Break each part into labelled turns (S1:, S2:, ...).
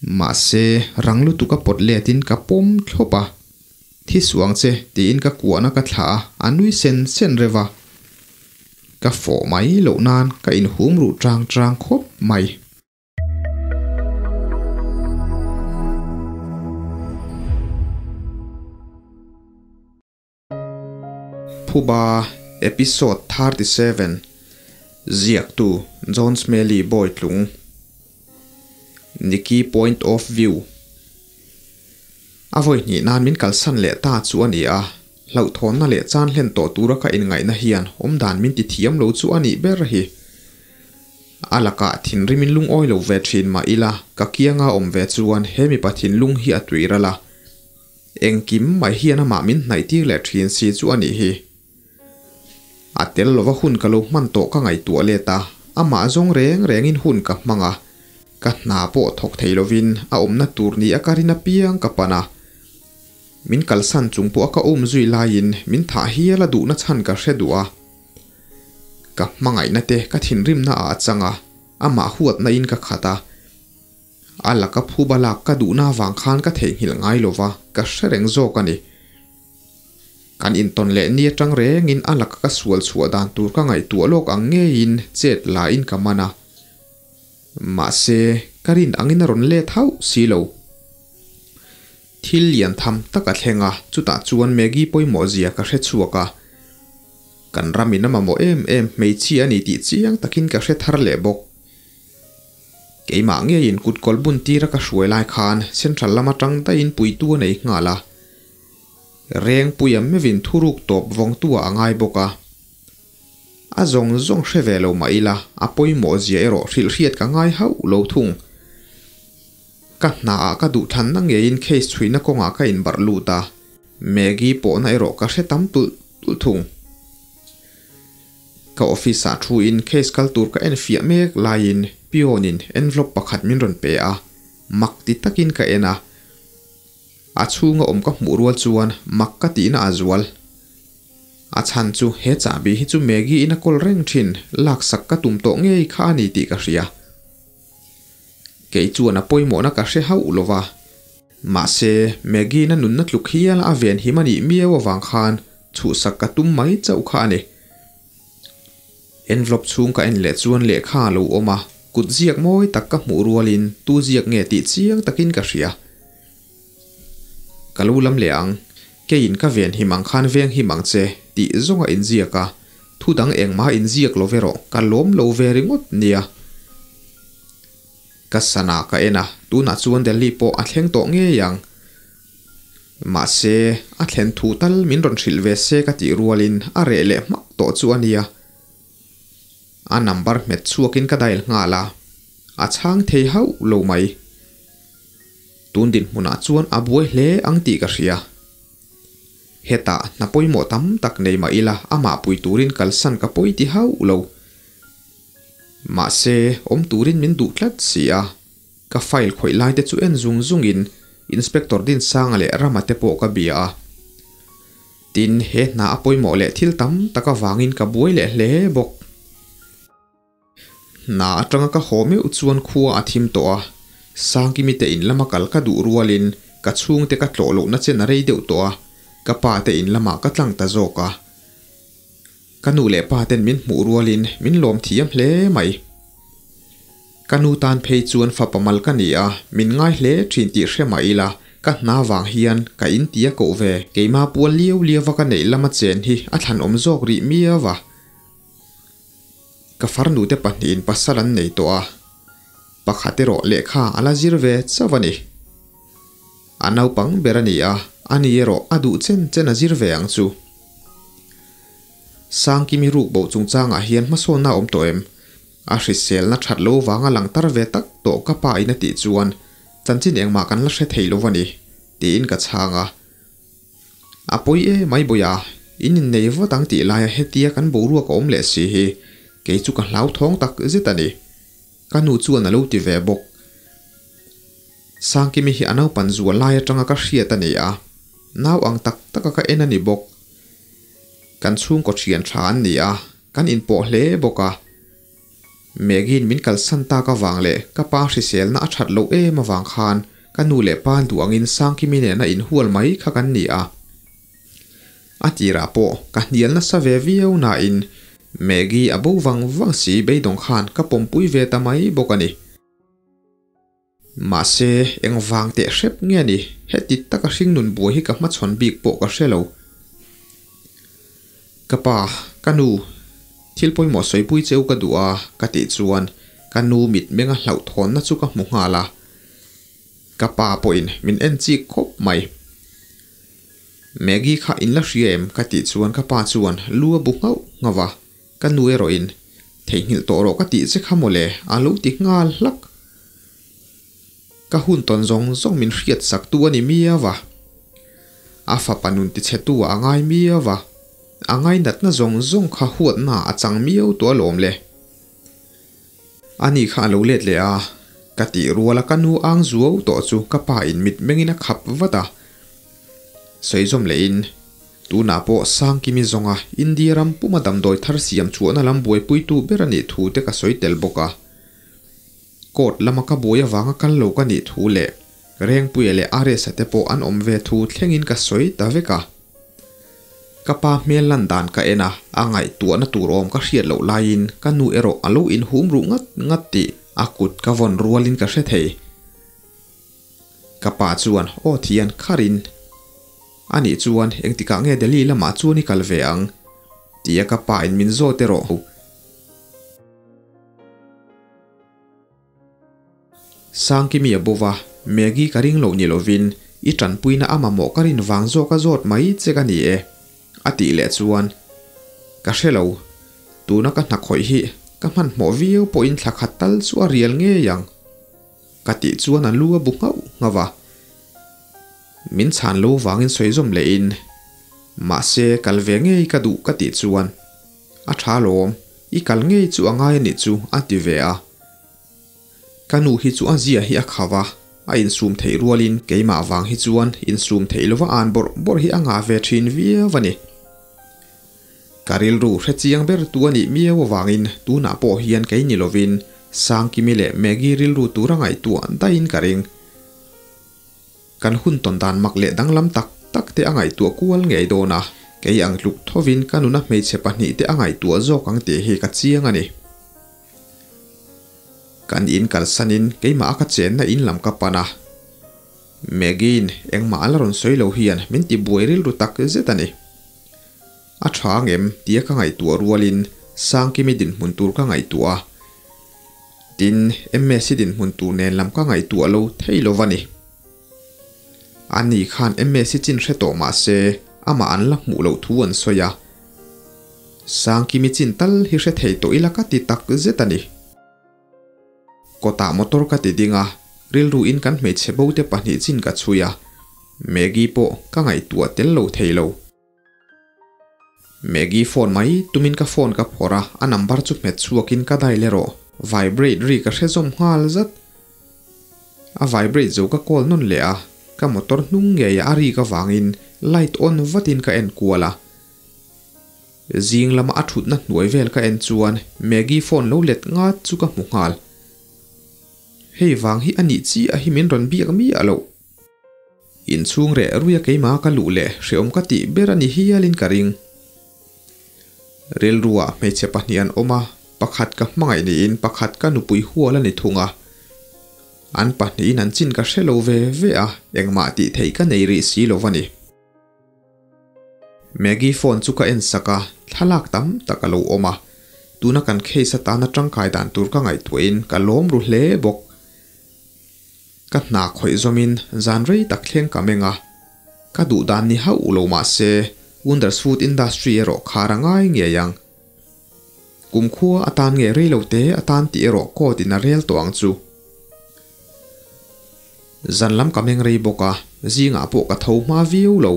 S1: Mahse, rang lutuk a pawt letin ka pawm thlawp a. Thi suh ang che, tiin ka kuahna ka thlah a, a nui sen sen reuh a. Ka fawh mai loh nan ka inhum ruh chang chang khawp mai. Phuba Episode 37 Ziaktu John Smelly Bawitlung Nikki Point of View A vawi hnih nan min kalsan leh ta chu a ni a, hlauhthawnna leh chan hlen tawh tura ka inngaihna hian awmdan min ti thiam lo chu a nih ber hi. A lakah thinrimin lungawi lo ve thin mah ila, ka kianga awm ve chuan he mipa thinlung hi a tui ral a. Engkim mai hian amah min hnaih tir leh thin si chu a nih hi. A tel lova hun ka lo hman tawh ka ngaihtuah let a, amah zawng reng rengin hun ka hmang a, ka hna pawh thawk thei lovin a awmna tur ni a ka rin apiang ka pan a. Min kalsan chung pawh a ka um zui laiin min thah hial a duhna chhan ka hre duh a. Ka hmangaihna te ka thinrimna ah a chang a, amah huatna in ka khat a. A laka phuba lak ka duhna avang khan ka theihnghilh ngai lo va, ka hre reng zawk a ni. Kan intawn leh ni atang rengin a laka ka sual chhuah dan tur ka ngaihtuah lawk ang ngeiin chet lain ka man a. Mahse, ka rin angin a rawn let hauh si lo. Thil lian tham tak a thleng a, chutah chuan Maggie pawimawh zia ka hre chhuak a. Kan ramin a mamawh em em hmeichhia a ni tih chiang takin ka hre thar leh bawk. Keimah ngeiin kut kawl bun tira ka hruai lai khan Central lama tang daihin puitu a nei nghal a. Rengpuia mevin thuruk tawp vawngtu ah a ngai bawk a. A zawng zawng hre ve lo mah ila a pawimawh zia erawh hrilh hriat ka ngai hauh lo thung. Ka hna ah ka duh thlanna ngeiin case chhuihna kawngah ka inbarh lut a, Maggie pawhna erawh ka hre tam tulh tulh thung. Ka office ah thu in case kal tur ka en fiah mek laiin peon in envelope pakhat min rawn pe a, mak ti takin ka en a. A chhunga awm ka hmuh rual chuan mak ka tihna a zual. A chhan chu he chahbi hi chu Maggie in a kawl reng thin, laksak ka tum tawh ngei kha a ni tih ka hria. Kei chuan a pawimawhna ka hre hauh lo va. Mahse, Maggie na nunna tluk hial a ven him a nih miau avang khan chhuhsak ka tum mai chauh kha a ni. Envelope chhung ka en leh chuan lehkha a lo awm a, kut ziak mawi tak ka hmuh rualin tu ziak nge tih chiang takin ka hria. Ka lo lam leh ang, keiin ka ven him ang khan veng him ang che tih zawng a inziak a, thu dang engmah a inziak lo ve rawh, ka lawm lo ve ringawt nia. Ka sana ka en a, tunah chuan Delhi pawh a thleng tawh ngei ang. Mahse, a thlen thu tal min rawn hrilh ve se ka tih rualin a reh leh hmak tawh chu a nia. A number hmet chhuakin ka dial nghal a, a chhang thei hauh lo mai. Tun dinhmunah chuan a buai hle ang tih ka hria. Hetah hna pawimawh tam tak nei mah ila amah pui turin kalsan ka pawi ti hauh lo. Mahse, awm turin min duh tlat si a. Ka file khawih lai te chu en zung zungin Inspector Dinsanga leh Rama te pawh ka bia a. Tin, he hna a pawimawh leh thil tam tak avangin ka buai leh hle bawk. Hna atanga ka haw meuh chuan khua a thim tawh a, Sangkimi te in lama kal ka duh rualin ka chhungte ka tlawh lohna chen a rei deuh tawh a, ka pa te in lamah ka tlang ta zawk a. Ka nu leh pa ten min hmuh rualin min lawm thiam hle mai. Ka nu tan phei chuan fapa mal ka ni a, min ngai hle thin tih hre mah ila, ka hna vang hian ka in tia koh ve. Keimah pual liau liau a ka neih lama chen hi a thlanawm zawk rih miau a. Ka farnute pahnihin pasal an nei tawh a, pakhat erawh lehkha a la zir ve chauh a ni. A naupang ber a ni a, ani erawh a duh chen chen a zir ve ang chu. Sangkimi ruk bo chungchangah hian hmasawnna a awm tawh em? A hriselna that lo vanga lang tar ve tak tawh ka pa in a tih chuan chanchin engmah kan la hre thei lo a ni, tiin ka chhang a. A pawi e mai bawiha, in innei vat ang tih laia hetia kan boruak a awm leh si hi kei chu ka hlauthawng tak zet a ni. Ka nu chuan a lo ti ve bawk. Sangkimi hi a naupan zual lai atanga ka hriat a ni a, nau ang tak taka ka en a ni bawk. Kan chhungkaw thian tha an ni a, kan inpawh hle bawk a. Megi'n min kalsan tak avang leh ka pa hriselna a that loh em avang khan ka nu leh pa duh angin Sangkimi nena inhual mai kha kan ni a. A tirah pawh ka hnial nasa ve viau nain Maggie a bo vang vang si beidawng khan ka pawmpui ve ta mai bawk a ni. Mahse, eng vang teh hrep nge ni? Heti taka hringnun buai hi ka hmachhawn bik pawh ka hre lo. Ka pa, ka nu, thil pawimawh sawipui cheu ka duh a, ka tih chuan ka nu mitmenga hlauhthawnna chu ka hmu nghal a. Ka pa pawhin min en chik khawp mai. Maggie kha in la hria em? ka tih chuan ka pa chuan lu a bu nghauh nghauh a, ka nu erawhin theihnghilh tawh rawh ka tih che kha mawle a lo ti nghal hlak. Ka hun tawn zawng zawng min hriat sak tu a ni miau a, a fapa nun tichhe tu ah a ngai miau a, a ngainatna zawng zawng kha huatna a chang miau tawh alawm le. Ani kha a lo let leh a, ka tih ruala ka nu ang zuau tawh chu ka pa in mit mengin a khap vat a. Sawi zawm lehin, tunah pawh Sangkimi zawnga India ram puma damdawi thar siam chhuahna lam buaipuitu ber a nih thu te ka sawi tel bawk a. Court lama ka buai avanga kal lo ka nih thu leh Rengpuia leh Aresa te pawh an awm ve thu thlengin ka sawi ta vek a. Ka pa hmel lan dan ka en a, a ngaihtuahna tur awm ka hriat loh laiin ka nu erawh a lo inhum ruh ngat ngat tih a kut ka vawn rualin ka hre thei. Ka pa chuan aw thian kharin, Anih chuan engtikah nge Delhi lamah chuan i kal ve ang? tia ka pa in min zawt erawh. Sangkimi a bo va, Maggie ka ring loh ni lovin i tanpuina a mamawh ka rin vang zawk a zawt mai che ka ni e, a tih leh chuan ka hre lo. Tuna ka hna khawih hi ka hmanhmawh viau pawhin thla khat tal chu a rial ngei ang, ka tih chuan a lu a bu nghauh nghauh a. Min chhan lo vangin sawi zawm lehin, Mahse kal ve ngei ka duh ka tih chuan a tha lawm, i kal ngei chu a ngai a nih chu, a ti ve a. Ka nu hi chu a zia hi a kha va, a insum theih rualin keimah vang hi chuan insum theih lova an bawrh bawrh hi a ngah ve thin viau a ni. Ka rilru hre chiang ber tu a nih miau avangin tunah pawh hian kei ni lovin Sangkimi leh Maggie rilru tura ngaihtuah daihin ka ring. Kan hun tawn dan mak leh danglam tak tak te a ngaihtuah kual ngei dawn a, kei ang tluk thovin ka nuna hmeichhe pahnihte a ngaihtuah zawk ang tih hi ka chiang a ni. Kan in kalsanin keimah a ka chenna in lam ka pan a, Maggie-in engmah a la rawn sawi lo hian min ti buai rilru tak zet a ni. A tha ang em tia ka ngaihtuah rualin Sangkimi dinhmun tur ka ngaihtuah a, tin Msi dinhmun tur nen lam ka ngaihtuah lo thei lo va ni. Ani khan Msi chin hre tawh mah se amah an la hmuh loh thu an sawi a, Sangkimi chin tal hi hre thei tawh ila ka ti tak zet a ni. Kawtah motor ka ti ding a, rilru in kan hmeichhe bo te pahnih chin ka chhui a, Maggie pawh ka ngaihtuah tel lo thei lo. Maggie phone mai tumin ka phone ka phawrh a, a number chu hmet chhuakin ka dial erawh vibrate ri ka hre zawm nghal zat. A vibrate zo ka call nawn leh a, ka motor hnung ngei a rik avangin light on vatin ka en kual a. Zing lama a thutna hnuai vel ka en chuan Maggie phone lo let ngat chu ka hmu nghal. Hei vang hi a nih chiah hi min rawn biak miah loh. Inchhung reh ruia keimah ka luh leh hreawm ka tih ber a ni hialin ka ring. Rilruah hmeichhe pahnih an awm a, pakhat ka hmangaih niin pakhat ka nupui hual a ni thung a. An pahnihin an chin ka hre lo ve ve a, engmah tih theih ka nei rih si lo va ni. Maggie phone chu ka en sak a, thlalak tam tak a lo awm a. Tuna kan case atana tangkai dan tur ka ngaihtuahin ka lawm ru hle bawk. Ka hna khawih zawmin zan rei tak thleng ka meng a, ka duh dan ni hauh lo mah se Wonders Food Industry erawh khar a ngai ngei ang. Kumkhua atan nge rei lo te atan tih erawh court in a rel tawh ang chu. Zan lam ka meng rei bawk a, zingah pawh ka tho hma viau lo.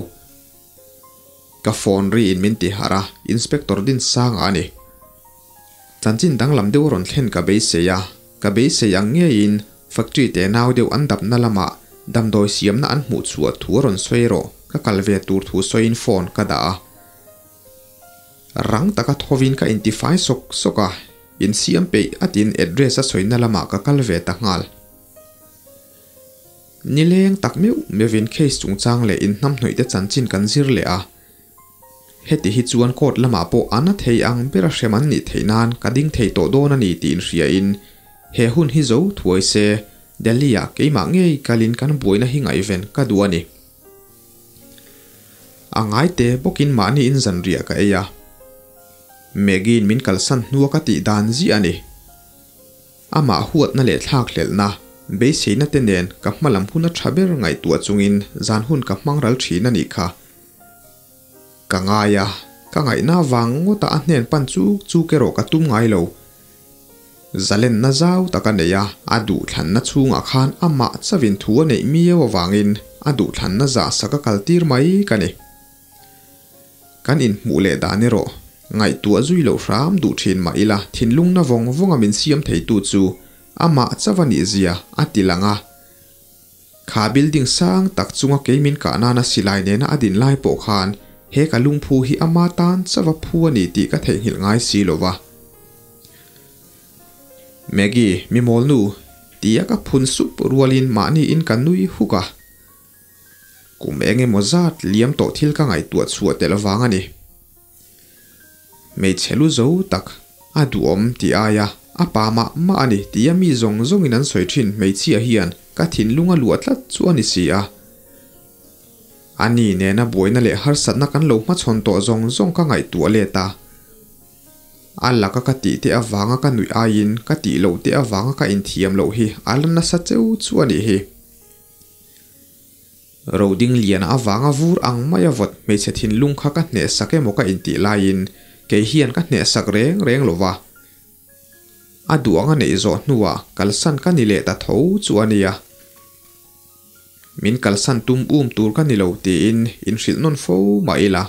S1: Ka phone ri in min ti harh a, Inspector Dinsanga a ni. Chanchin danglam deuh rawn thlen ka beisei a, ka beisei ang ngeiin factory te nau deuh an dapna lamah damdawi siamna an hmuh chhuah thu a rawn sawi erawh ka kal ve tur thu sawiin phone ka dah a. Rang taka thovin ka intifai sawk sawk a, Insiam peih atin address a sawina lamah ka kal ve ta nghal. Nileng tak meuh meuhin case chungchang leh inhnamhnawih te chanchin kan zir leh a. Heti hi chuan court lamah pawh a na thei ang bera hrem an nih theih nan ka ding thei tawh dawn a ni tih inhriain he hun hi zo thuai se Delhi-ah keimah ngei kalin kan buaina hi ngaihven ka duh a ni. A ngai te bawkin mahni in zanriah ka ei a. Maggie-in min kalsan hnua ka tih dan ziah a ni. Amah huatna leh thlakhlelhna, beiseina te nen ka hmalam hun a tha ber ngaihtuah chungin zan hun ka hmang ral thin a nih kha. Ka ngai a, ka ngaihna vang ngawta a hnen pan chuk chuk erawh ka tum ngai lo. Zalenna zau tak a nei a, a duhthlanna chhungah khan amah chauhin thu a neih miau avangin a duhthlanna zah sak a kaltir mai ka ni. Kan inhmuh leh dan erawh ngaihtuah zui loh hram duh thin mah ila thinlungna vawng vawnga min siam theitu chu amah chauh a nih zia a ti lang a. Kha building sang tak chunga kei min kah nana silai nena a din lai pawh khan he ka lungphu hi ama tan chauh a phu a ni tih ka theihnghilh ngai si lo va. Maggie, mi mawlnu, tia ka phun sup rualin mahni in ka nui huk a. Kum eng emaw zat liam tawh thil ka ngaihtuah chhuah tel avang a ni. Hmeichhe lu zo tak, a duhawm tih aia a pa mah mah a ni tia mi zawng zawngin an sawi thin hmeichhia hian ka thinlung a luah tlat chu a ni si a. A ni nena buaina leh harsatna kan lo hmachhawn tawh zawng zawng ka ngaihtuah let a. A laka ka tih te avanga ka nuih aiin ka tih loh te avanga ka inthiam loh hi a la nasa cheu chu a nih hi. Roding liana avanga vur ang maia vawt hmeichhe thinlung kha ka hnehsak emaw ka intih laiin kei hian ka hnehsak reng reng lo va. A duh anga neih zawh hnuah kalsan ka ni leh ta tho chu a nia. Min kalsan tum um tur ka ni lo tiin inhrilh nawn fo mah ila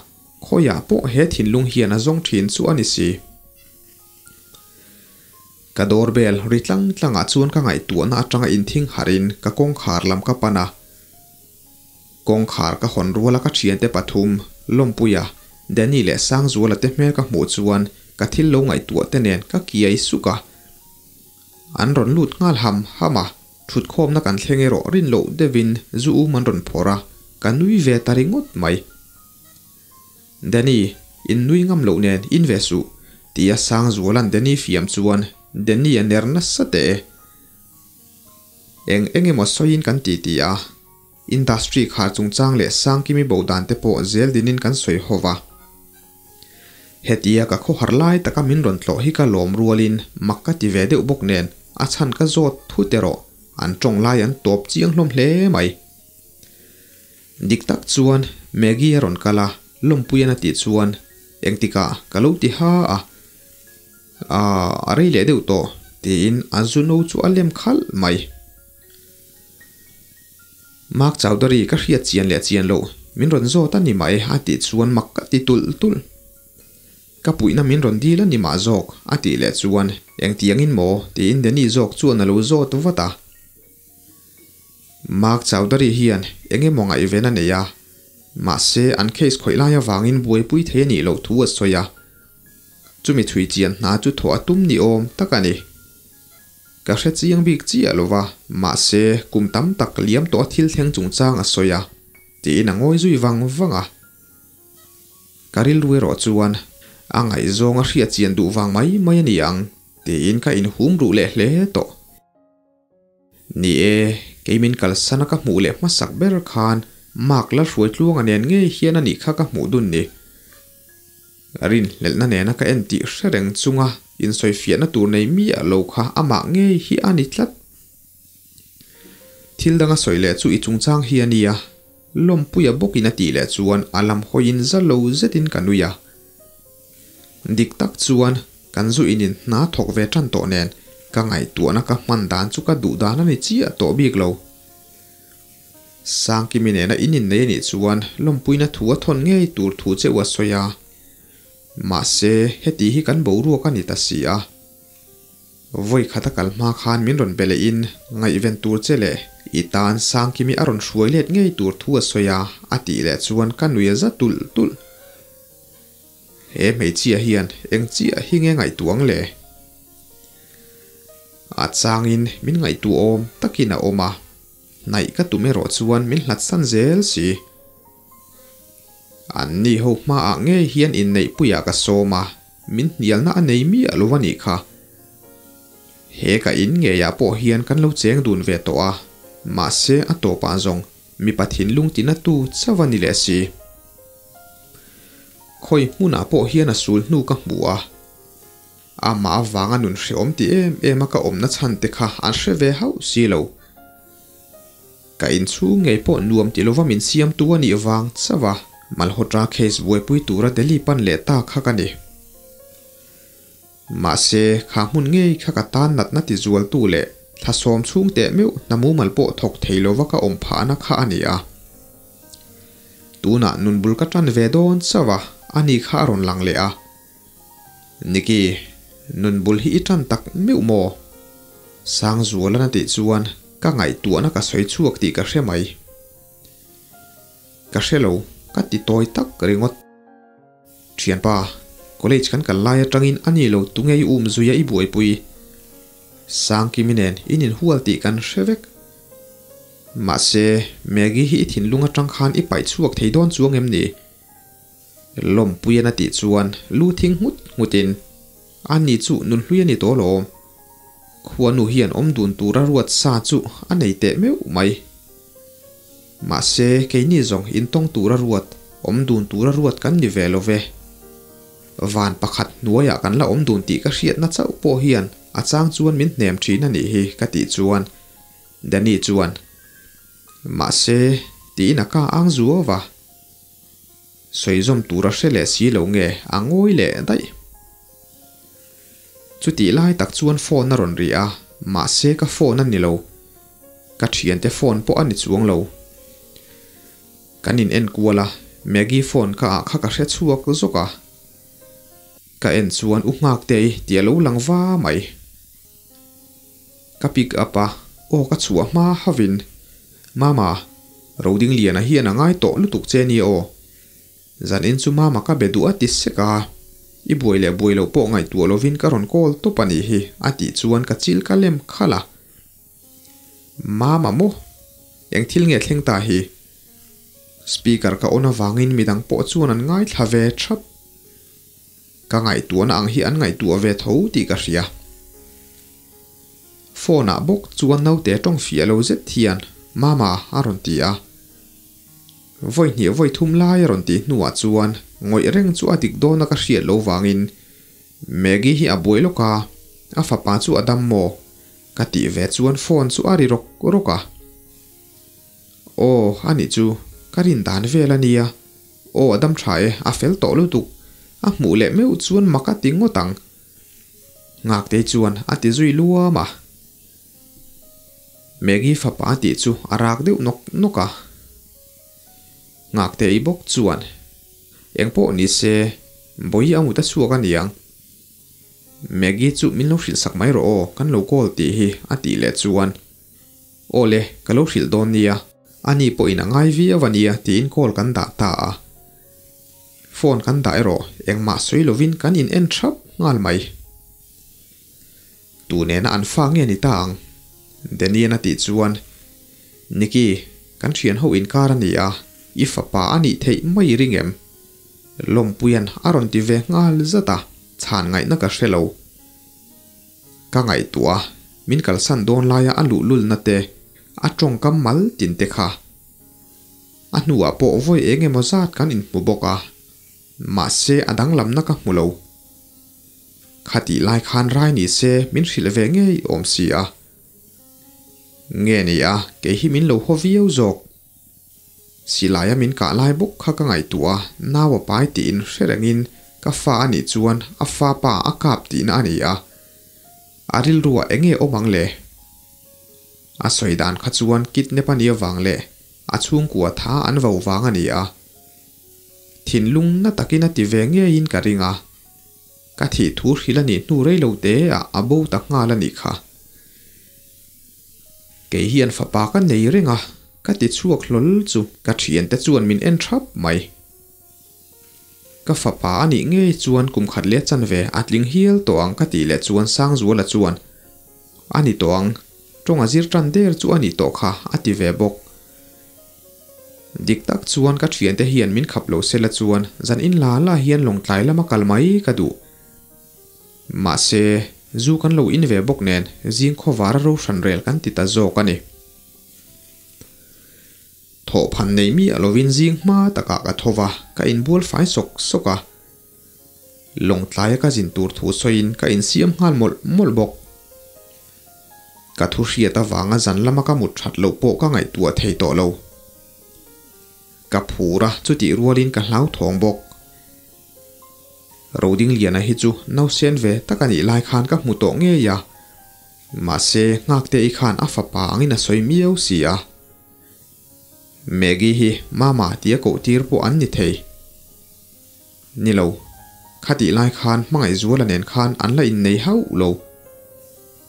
S1: khawiah pawh he thinlung hian a zawng thin chu a ni si. Ka doorbell ri tlang tlangah chuan ka ngaihtuahna atanga inthing harhin ka kawngkhar lam ka pan a. Kawngkhar ka hawn ruala ka thiante pathum, Lawmpuia, Danny leh Sangzuala te hmel ka hmuh chuan ka thil lo ngaihtuah te nen ka kiai suk a. An rawn lut nghal ham ham a, thutkhawmna kan thleng erawh rin loh deuhin zu um an rawn phawrh a, ka nui ve ta ringawt mai. Danny, in nui ngam loh nen in ve suh, tia Sangzuala'n Danny fiam chuan Danny a ner nasa teh e. Eng eng emaw sawiin kan ti ti a, industry khar chungchang leh Sangkimi bo dan te pawh zel dinin kan sawi ho va. Hetia ka khawhar lai taka min rawn tlawh hi ka lawm rualin mak ka ti ve deuh bawk nen a chhan ka zawt thut erawh an tawng lai an tawp chiang hlawm hle mai. Dik tak chuan Maggie a rawn kal a, Lawmpuian a tih chuan engtikah ka lo ti ha a, Aaa a rei leh deuh tawh tiin a zu no chu a lem khalh mai. Mark Chowdhury ka hriat chian leh chian loh min rawn zawt a ni mah e a tih chuan mak ka ti tulh tulh. Ka puihna min rawn dil a ni mah zawk a tih leh chuan engtiangin maw tiin Danny zawk chuan a lo zawt vat a. Mark Chowdhury hian eng emaw ngaihven a nei a, mahse an case khawih lai avangin buaipui thei a nih loh thu a sawi a. Chumi chhui chian hna chu thawh a tum ni awm tak a ni. Ka hre chiang bik chiah lo va, mahse kum tam tak liam tawh a thil thleng chungchang a sawi a, tiin a ngawi zui vang vang a. Ka rilru erawh chuan a ngaihzawng a hriat chian duh vang mai mai a ni ang, tiin ka inhum ruh leh hle tawh. Ni e, kei min kalsana ka hmuh leh hmasak ber khan Mark la hruai tluanga nen ngei hian a nih kha ka hmuh dun ni. Rinhlelhna nena ka en tih hre reng chunga insawifiahna tur nei miah lo kha amah ngei hi a ni tlat. Thil danga sawi leh chu i chungchang hi a nia, Lawmpuia bawkin a tih leh chuan a lam hawiin za lo zetin ka nui a. Dik tak chuan kan zu inin hna thawk ve tan tawh nen ka ngaihtuahna ka hman dan chu ka duh dan a ni chiah tawh bik lo. Sangkimi nena in innei a nih chuan lawmpuina thu a thawn ngei tur thu che u a sawi a. Mahse, heti hi kan boruak a ni ta si a. Vawi khat a kal hma khan min rawn be lehin ngaihven tur che leh i tan Sangkimi a rawn hruai let ngei tur thu a sawi a, a tih leh chuan ka nui a za tulh tulh. He hmeichhia hian eng chiah hi nge ngaihtuah ang le? A changin min ngaihtuahawm takin a awm a, hnaih ka tum erawh chuan min hlatsan zel si. An ni ho hmaah ngei hian inneihpuiah ka sawm a, min hnialna a nei miah lo a nih kha. He ka in ngeiah pawh hian kan lo cheng dun ve tawh a, mahse a tawpah zawng mipa thinlung tina tu chauh a ni leh si. Khawi hmunah pawh hian a sul hnu ka hmu a, amah avanga nun hrehawm ti em em a ka awmna chhan te kha an hre ve hauh si lo. Ka inchhung ngei pawh nuam ti lova min siamtu a nih vang chauh a, Malhotra case buaipui tura Delhi pan leh ta kha ka ni. Mahse, kha hmun ngei kha ka tan natna ti zualtu leh thlasawm chhung teh meuh hna mumal pawh thawk thei lova ka awm phahna kha a ni a. Tunah nun bul ka tan ve dawn chauh a, ani kha a rawn lang leh a. Niki, nun bul hi i tan tak meuh maw? Sangzualan a tih chuan ka ngaihtuahna ka sawi chhuak tih ka hre mai. Ka hre lo, ka ti tawi tak ringawt. Thianpa, college kan kal lai atangin a ni lo tunge i um zuia i buaipui? Sangkimi nen in inhual tih kan hre vek. Mahse, Maggie hi i thinlung atang khan i paih chhuak thei dawn chuang em ni? Lawmpuian a tih chuan lu thing nghut nghutin, A ni chu nunhlui a ni tawh alawm. Khuanu hian awm dun tura ruat sa chu a nei teh meuh mai. Mahse, keini zawng intawng tura ruat, awm dun tura ruat kan ni ve lo ve. Van pakhat hnuaiah kan la awm dun tih ka hriatna chauh pawh hian a chang chuan min hnem thin a nih hi ka tih chuan Danny chuan, Mahse, tiin a ka ang zuau va. Sawi zawm tur a hre leh si lo nge a ngawi leh daih. Chutih lai tak chuan phone a rawn ri a, mahse ka phone a ni lo. Ka thiante phone pawh a ni chuang lo. Kan in en kual a, Maggie phone ka ah kha ka hre chhuak zawk a. Ka en chuan u Nghaktei tih a lo lang va mai. Ka pick up a, aw ka chhuah hma havin, Mama, Rodingliana hian a ngai tawh lutuk che nia aw. Zanin chu Mama ka be duh a ti sek a, i buai leh buai loh pawh ngaihtuah lovin ka rawn call tawp a nih hi a tih chuan ka chil ka lem khalh a. Mama maw? Eng thil nge thleng ta hi? Speaker ka on avangin midang pawh chuan an ngaithla ve thap. Ka ngaihtuahna ang hi an ngaihtuah ve tho tih ka hria. Phone ah bawk chuan naute tawng fiah lo zet hian Mama a rawn ti a. Vawi hnih vawi thum lai a rawn tih hnuah chuan ngawih reng chu a dik dawna ka hriat lo vangin Maggie hi a buai lawk a, a fapa chu a dam maw? Ka tih ve chuan phone chu a ri rawk rawk a. Aw, a nih chu, ka rin dan vel a nia. Aw, a dam tha e, a fel tawh lutuk. A hmuh leh meuh chuan mak a ti ngawt ang. Ngaktei chuan a ti zui luam a. Maggie fapa a tih chu a rak deuh nawk nawk a. Ngaktei bawk chuan, Eng pawh ni se, Bawihi a mut a chhuak a niang. Maggie chu min lo hrilh sak mai rawh aw, kan lo call tih hi a tih leh chuan, Aw le, ka lo hrilh dawn nia, ani pawhin a ngai viau a nia tiin call kan dah ta a. Phone kan dah erawh engmah sawi lovin kan in en thap nghal mai. Tu nena an fa nge ni ta ang? Danian a tih chuan, Nicky, kan thian ho inkar a ni a, i fapa a nih theih mai i ring em? Lawmpuian a rawn ti ve nghal zat a, chhan ngaihna ka hre lo. Ka ngaihtuah a, min kalsan dawn laia a luhlulna te, a tawngkam mal tin te kha. A hnuah pawh vawi eng emaw zat kan inhmu bawk a, mahse a danglamna ka hmu lo. Khatih lai khan rai ni se min hrilh ve ngei awm si a. Nge ni a, kei hi min lo haw viau zawk. Silaia min kah lai bawk kha ka ngaihtuah a, nau a pai tiin hre rengin ka fa a nih chuan a fa pa a kap tihna a ni a. A rilruah eng nge awm ang le? A sawi dan kha chuan kidnap a nih avang leh a chhungkua tha an vo vang a ni a. Thinlung na takin a ti ve ngeiin ka ring a. Ka thih thu hrilh a nih hnu rei lo te ah a bo ta nghal a nih kha. Kei hian fapa ka nei reng a, ka ti chhuak hlawl chu ka thiante chuan min en thap mai. Ka fapa a nih ngei chuan kum khat leh chanve a tling hial tawh ang ka tih leh chuan Sangzuala chuan. A ni tawh ang, tawng a zir tan der chu a nih tawh kha, a ti ve bawk. Dik tak chuan ka thiante hian min khap lo sela chuan zan in la la hian Lawngtlai lama kal mai ka duh. Mahse, zu kan lo in ve bawk nen zing khawvar a ro hran rel kan ti ta zawk a ni. Thawhphan nei miah lovin zing hma takah ka tho va, ka inbual fai sawk sawk a. Lawngtlaia ka zin tur thu sawiin ka insiam nghal mawlh mawlh bawk. Ka thu hriat avanga zan lama ka mut that loh pawh ka ngaihtuah thei tawh lo. Ka phur a, chutih rualin ka hlauthawng bawk. Rodingliana hi chu nausen ve tak a nih lai khan ka hmu tawh ngei a. Mahse, Nghakte-i khan a fapa angin a sawi miau si a. Maggie hi Mama tia koh tir pawh an ni thei. Ni lo, khatih lai khan Hmangaihzuala nen khan an la innei hauh lo.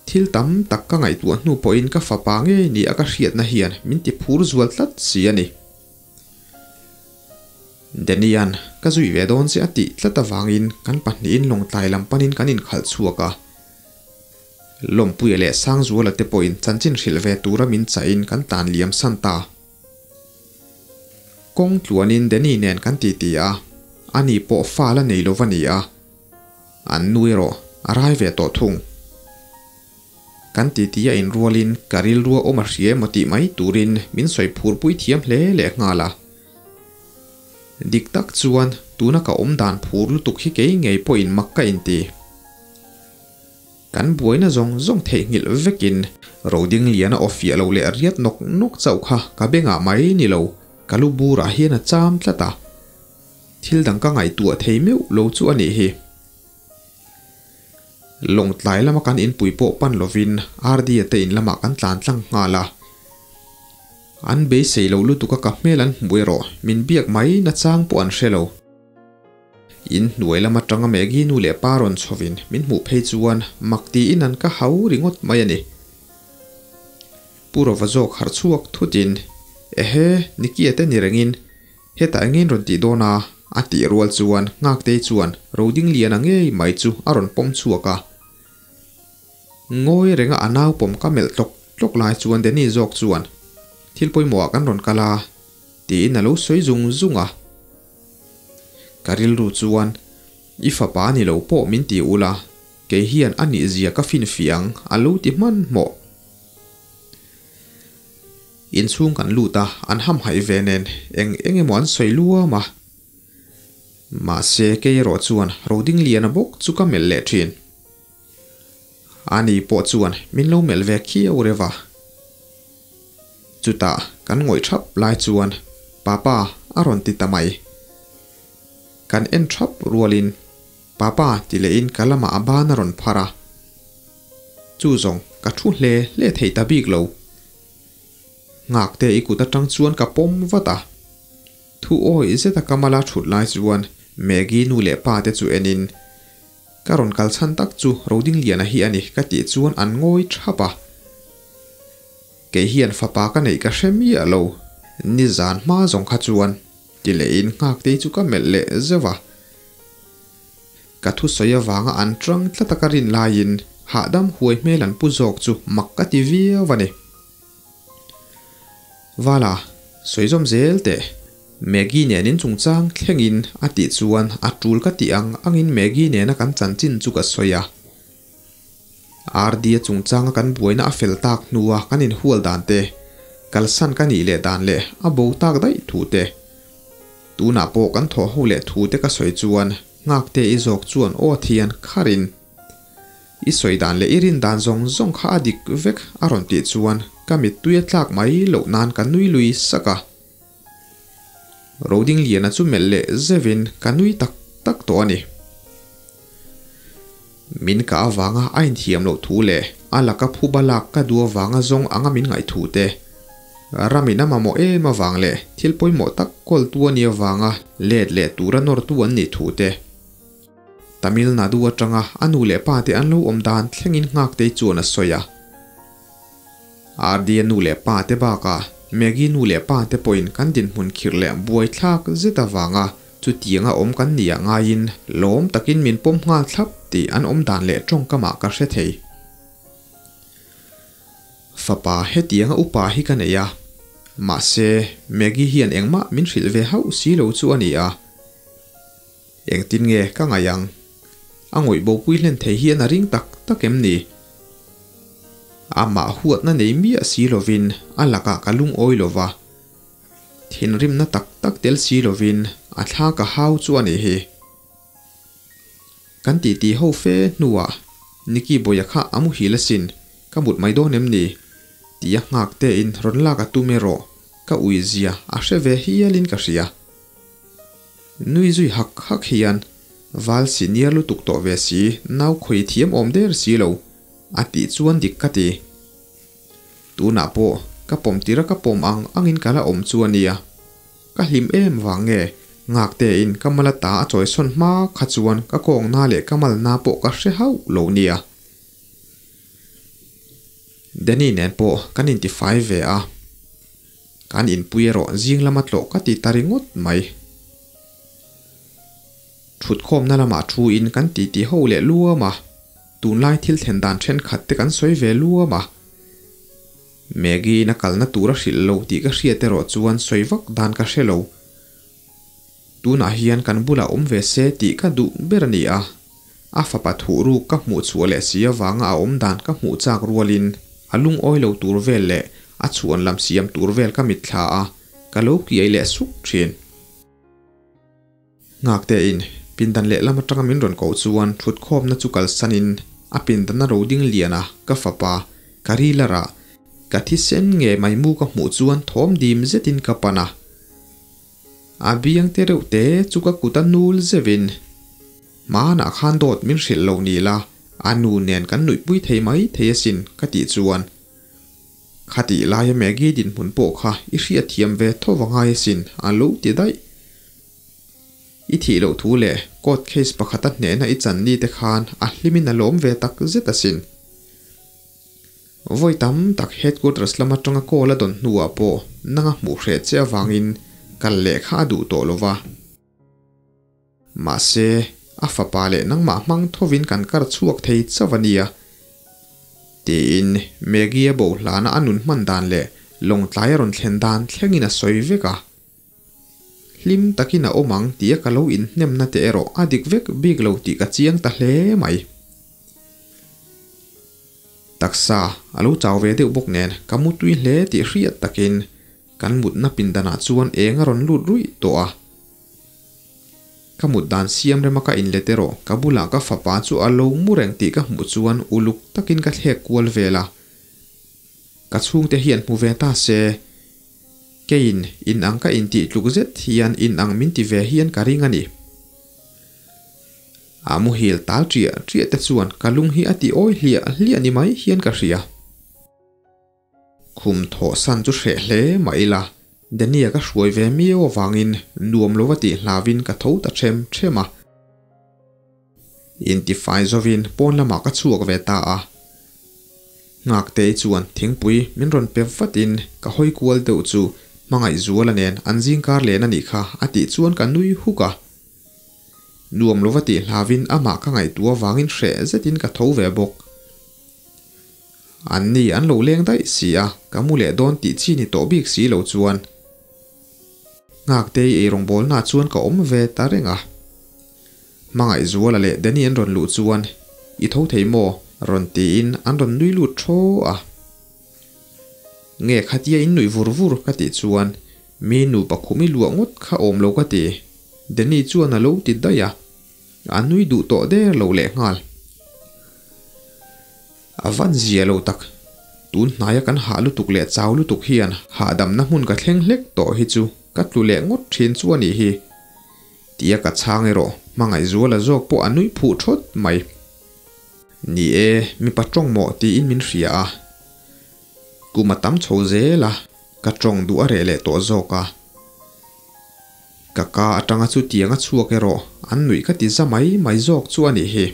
S1: Thil tam tak ka ngaihtuah hnu pawhin ka fapa ngei ni a ka hriatna hian min ti phur zual tlat si a ni. Danny-a'n ka zui ve dawn che a tih tlat avangin kan pahnihin Lawngtlai lam panin kan inkhalh chhuak a. Lawmpuia leh Sangzuala te pawhin chanchin hrilh ve tura min chahin kan tlan liam san ta. Kawng tluanin Danny nen kan titi a, ani pawh fa la nei lo va ni a, an nu erawh a rai ve tawh thung. Kan titi a inrualin ka rilrua awm a hria emaw tih mai turin min sawi phurpui thiam hle leh nghal a. Dik tak chuan tuna ka awm dan phur lutuk hi kei ngei pawhin mak ka inti. Kan buaina zawng zawng theihnghilh vekin Rodingliana aw fiah lo leh riat nawk nawk chauh kha ka bengah mai ni lo, ka lu burah hian a cham tlat a. Thil dang ka ngaihtuah thei meuh lo chu a nih hi. Lawngtlai lama kan inpui pawh pan lovin Ardia te in lamah kan tlan tlang nghal a. An beisei lo lutuk a ka hmel an hmu erawh min biak mai nachang pawh an hre lo. In hnuai lam atanga Maggie nu leh pa rawn chhovin min hmuh phei chuan mak tiin an ka hau ringawt mai a ni. Pu Rova zawk harh chhuak thutin, Ehe, Nikia te ni rengin hetah engin rawn tih dawn a? a tih rual chuan Nghaktei chuan Rodingliana ngei mai chu a rawn pawm chhuak a. Ngawi renga a nau pawm ka melh tlawk tlawk lai chuan Danny zawk chuan, Thil pawimawhah kan rawn kal a, tiin a lo sawi zung zung a. Ka rilru chuan, I fapa ni lo pawh min ti ula, kei hian a nihzia ka finfiah ang, a lo ti hmanhmawh. Inchhung kan lut a, an hamhaih ve nen eng eng emaw an sawi luam a. Mahse, kei erawh chuan Rodingliana bawk chu ka melh leh thin. Ani pawh chuan min lo melh ve khiau reuh a. Chutah kan ngawih thap lai chuan Papa a rawn ti ta mai. Kan en thap rualin Papa ti lehin ka lamah a ban a rawn phar a. Chu zawng ka thu hle hle thei ta bik lo. Nghakte i kut atang chuan ka pawm vat a. Thu awi zeta ka mala thut lai chuan Maggie nu leh pa te chu enin Ka rawn kal chhan tak chu Rodingliana hi a ni ka tih chuan an ngawi thap a. Kei hian fapa ka neih ka hre miah lo, nizan hma zawng kha chuan ti lehin Nghaktei chu ka melh leh zeuh a. Ka thusawi avanga an tang tlat a ka rin laiin hahdam huai hmel an pu zawk chu mak ka ti viau a ni. Vala, sawi zawm zel teh. Maggie nen in chungchang thlengin a tih chuan a tul ka tih ang angin Maggie nena kan chanchin chu ka sawi a. RD-a chungchanga kan buaina a fel tak hnua kan inhual dan te, kalsan ka nih leh dan leh a bo tak daih thu te, tunah pawh kan thawh ho leh thu te ka sawi chuan Nghakte i zawk chuan aw thian kharin I sawi dan leh i rin dan zawng zawng kha a dik vek a rawn tih chuan ka mittui a tlak mai loh nan ka nui lui sak a. Rodingliana chu melh leh zeuhin ka nui tak tak tawh a ni. Min ka avanga a inthiam loh thu leh a laka phuba lak ka duh avanga zawng anga min ngaih thu te, ramin a mamawh em avang leh thil pawimawh tak kawltu a nih avanga let leh tura nawrtu an nih thu te, Tamil Nadu atanga a nu leh pa te an lo awm dan thlengin Nghaktei chuan a sawi a. RD-a nu leh pa te bakah Maggie nu leh pa te pawhin kan dinhmun khirh leh buaithlak zet avanga chutianga awm kan nih ah ngaiin lawm takin min pawm nghal thlap tih an awm dan leh tawngkamah ka hre thei. Fapa hetianga upa hi ka nei a, mahse Maggie hian engmah min hrilh ve hauh si lo chu a ni a. Engtin nge ka ngaih ang? A ngawih bopui hlen thei hian a ring tak tak em ni? Amah huatna nei miah si lovin a lakah ka lungawi lo va, thinrimna tak tak tel si lovin a thla ka hau chu a nih hi. Kan titi ho fe hnuah Nicky Boya kha a muhil asin, ka mut mai dawn em ni? Tia nghak tein rawn lak a tum erawh ka uizia a hre ve hialin ka hria. Nui zui hak hak hian Val senior lutuk tawh ve si, nau khawi thiam awm der si lo, a tih chuan dik ka ti. Tunah pawh ka pawm tir a ka pawm ang angin ka la awm chu a nia. Ka hlim em vang nge Ngaktein ka mal ata a chawisawn hma kha chuan ka kawngna leh ka malna pawh ka hre hauh lo nia. Danny nen pawh kan intifai ve a. Kan inpui erawh zing lama tlawh ka ti ta ringawt mai. Thutkhawmna lamah thu in kan titi ho leh luam a, tunlai thil thlen dan thenkhat te kan sawi ve luam a. Maggie in a kalna tur a hrilh lo tih ka hriat erawh chuan sawi vak dan ka hre lo. Tunah hian kan bulah awm ve se tih ka duh ber a ni a, a fapa thuh ruk ka hmuh chhuah leh si avanga a awm dan ka hmuh chak rualin a lungawi lo tur vel leh a chhuan lam siam tur vel ka mitthla a, ka lo kiai leh suk thin. Ngaktein pindan lehlam atanga min rawn koh chuan thutkhawmna chu kalsanin a pindana ro ding liana ka fapa ka rilarah ka thisen nge maimu ka hmuh chuan thawm dim zetin ka pan a. A biang te reuh te chu ka kut a nul zeuhin, Hmanah khan dawt min hrilh lo ni la, a nu nen kan nuihpui thei mai thei asin ka tih chuan, Khatih laia Maggie dinhmun pawh kha i hriatthiam ve tho va ngai asin a lo ti daih. I thih loh thu leh court case pakhata hnehna i chan ni te khan a hlimin a lawm ve tak zet asin. Vawi tam tak headquarters lam atanga call a dawn hnuah pawh nanga hmuh hreh che avangin kal leh kha a duh tawh lo va. Mahse, a fapa leh nangmah hmang thovin kan kar chhuak thei chauh a nia. Tiin Maggie a bohlana a nun hman dan leh lawngtlai a rawn thlen dan thlengin a sawi vek a. Hlim takin a awm ang tia ka lo inhnemna te erawh a dik vek bik lo tih ka chiang ta hle mai. Taksa a lo chau ve deuh bawk nen ka mu tui hle tih hriat takin kan mutna pindanah chuan eng a rawn lut ruih tawh a. Ka mut dan siam rema ka inlet erawh ka bulah ka fapa chu a lo mu reng tih ka hmuh chuan uluk takin ka thlek kual vel a. Ka chhungte hian hmu ve ta se, keiin inang ka intih tluk zet hian inang min ti ve hian ka ring a ni. A muhil tal ṭiah ṭiah te chuan ka lung hi a ti awi hliah hliah ni mai hian ka hria. Khum thawh san chu hreh hle mah ila, Danny-a ka hruai ve miau avangin nuam lova tih hlauin ka tho ta ṭhem ṭhem a. Intifai zawin pawn lamah ka chhuak ve ta a. Nghaktei chuan thingpui min rawn pe vatin ka hawi kual deuh chu Hmangaihzuala nen an zingkar len a nih kha a tih chuan ka nui huk a. Nuam lova tih hlauin amah ka ngaihtuah avangin hreh zetin ka tho ve bawk. An ni an lo leng daih si a, ka mu leh dawn tih chi ni tawh bik si lo chuan Nghaktei eirawngbawlnaah chuan ka awm ve ta reng a. Hmangaihzuala leh Danny an rawn luh chuan I tho thei maw? rawn tiin an rawn nui lut thaw a. Nge khatia in nuih vur vur ka tih chuan Mi nupa khum i luah ngawt kha awm lo ka ti. Danny chuan a lo ti daih a, a nui duh tawh der lo leh nghal. A van zia lo tak, tun hnaia kan hah lutuk leh chau lutuk hian hahdamna hmun ka thleng hlek tawh hi chu ka tlu leh ngawt thin chu a nih hi. Tia ka chhang erawh Hmangaihzuala zawk pawh a nui phuh thawt mai. Ni e, mipa tawng mawh tiin min hria a. Kum a tam chho zel a, ka tawng duh a reh leh tawh zawk a. Ka ka atanga chutiang a chhuak erawh an nuih ka ti za mai mai zawk chu a nih hi.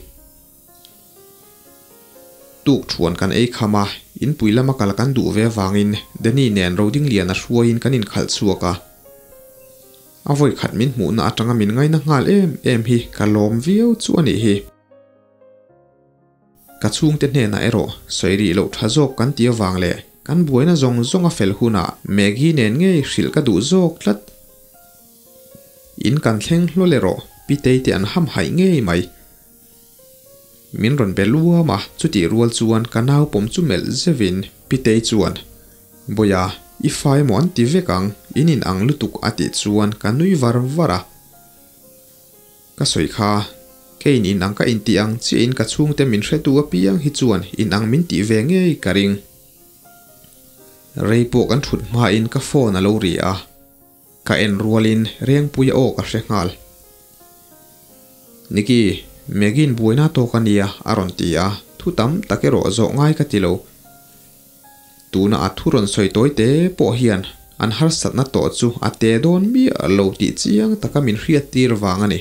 S1: Tuk thuan kan ei kham a, inpui lama kal kan duh ve avangin Danny nen Rodingliana hruaiin kan inkhalh chhuak a. A vawikhat min hmuhna atanga min ngaina nghal em em hi ka lawm viau chu a nih hi. Ka chhungte hnenah erawh sawi rih loh tha zawk kan ti avang leh Kan buaina zawng zawng a fel hunah Maggie nen ngei hrilh ka duh zawk tlat. In kan thleng hlawl erawh Pitei te an hamhaih ngei mai. Min rawn be luam a, chutih rual chuan ka nau pawm chu melh zeuhin Pitei chuan, Bawia, i fa emaw an ti vek ang, in in ang lutuk a tih chuan ka nui var var a. Ka sawi kha, keiin in ang ka intih ang chiahin ka chhungte min hretu apiang hi chuan in ang min tih ve ngei ka ring. Rei pawh kan thut hmain ka phone a lo ri a, ka en rualin Rengpuia aw ka hre nghal. Niki, Maggie-in buaina tawk a nia a rawn ti a, thu tam tak erawh zawh ngai ka ti lo. Tuna a thu rawn sawi tawi te pawh hian an harsatna tawh chu a te dawn miah lo tih chiang taka min hriattir vang a ni.